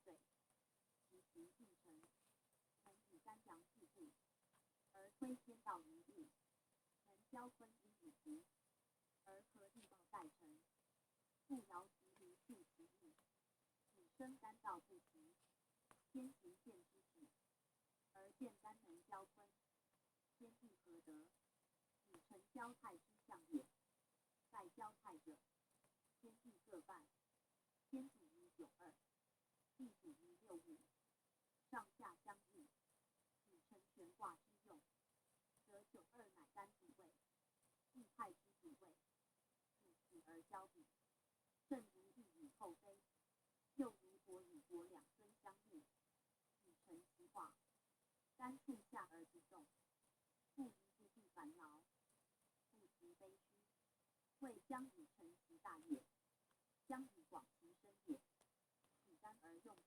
歲，其行必成。能以肝陽自固，而推天道於物；能交坤陰以平，而合地道待成。故爻辭如述其意，以生干道不齐，天行健之舉，而見干能交坤，天地合德，以成交泰之象也。蓋交泰者，天地各半，天主於九二，地主於六五，上下相應，以成乾卦之用，則九二乃干主位，亦泰之主位，以此而交比，正如翼與后妃，又如火與火兩尊相睦，以成其化。干處下而不動，故宜不必煩勞，不辭卑屈，謂將以成其大業，將以廣其身業，取干而用坤。